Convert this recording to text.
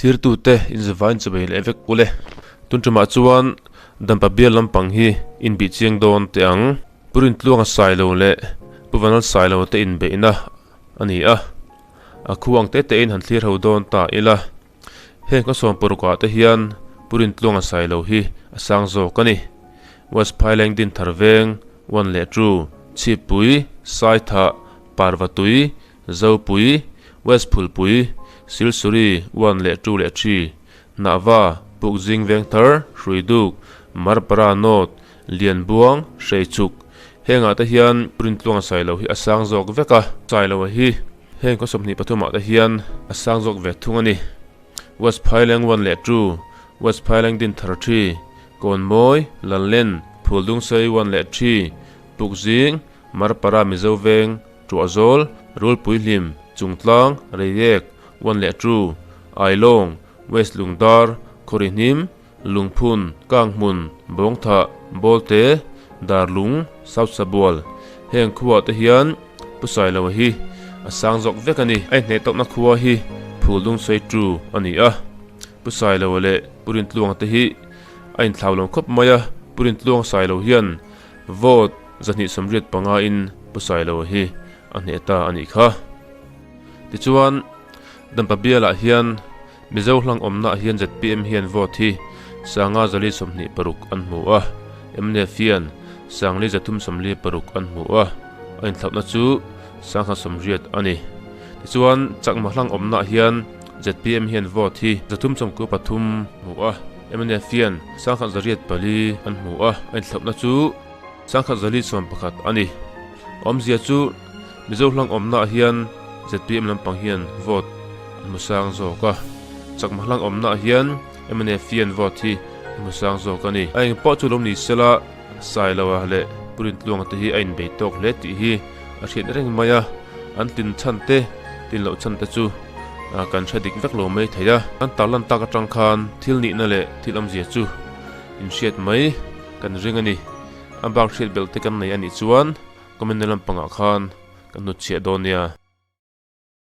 Thirtute inzavain chawei leh vek ule. Tun tumah chuan Dampa bial lampang hi inbih chiang dawn teh ang. Pu Rintluanga Sailo leh Pu Vanal Sailo te inbeihna a ni a. A khu ang te tein han thlir ho dawn ta ila. Heng ka sawm parukah te hian Pu Rintluanga Sailo hi a sang zawk a ni. West Phaileng Dinthar Veng, One leh Two, Chhippui, Saithah, Parvatui, Zopui, West Phulpui, Silsuri, One leh Two leh Three, Hnahva, Pukzing Vengthar, Hruiduk, Marpara North, Lianbuang, Hreichuk. Hengah te hian Rintluanga Sailo hi a sang zawk vek a, Sailoa hi heng khaw 23 ah te hian a sang zawk ve thung a ni. West Phaileng One leh Two, West Phaileng Dinthar Three, Kawnmawi, Lallen, Phuldungsei One leh Three, Pukzing, Marpara Mizo Veng, Tuahzawl, Rulpuihlim, Chungtlang, Reiek, One leh Two, Ailawng, West Lungdar, Khawrihnim, Lungphun, Kanghmun, Bawngthah, Bawlte, Darlung, South Sabual heng khuaah te hian Pu Sailoa hi a sang zawk vek a ni. A inhneih tawkna khua hi Phuldung Sawitu a ni a, Pu Sailoa leh Pu Rintluanga te hi a inthlau lo khawp mai a, Pu Rintluanga Sailo hian vote 285 in Pu Sailoa hi a hneh ta a nih kha. Tichuan, Dampa bialah hian Mizo hlang awmnaah hian zpm hian vote hi 526 an hmu a, mnf hian 436 an hmu a, a inthlauhna chu 180 a ni. Tichuan, Chakma hlang awmnaah hian zpm hian vote hi 393 hmu a, mnf hian 104 an hmu a, a inthlauhna chu 111 a ni. Awmzia chu Mizo hlang awmnaah hian zpm lampang hian vote an hmu sang zawk a, chakma hlang awmnaah hian mnf hian vote hi an hmu sang zawk a ni. A eng pawh chu lo ni sela, Sailoa leh Pu Rintluanga te hi a inbei tawk hle tih hi a hriat reng mai a, an tlin chhan te, tlin loh chhan te chu kan hre dik vek lo mai thei a. Kan tarlan tak atang khan thil nihna leh thil awmzia chu inhriat mai kan ring a ni. A bak hriat belh te kan nei a nih chuan Comment na lampangah khan kan hnutchhiah dawn nia.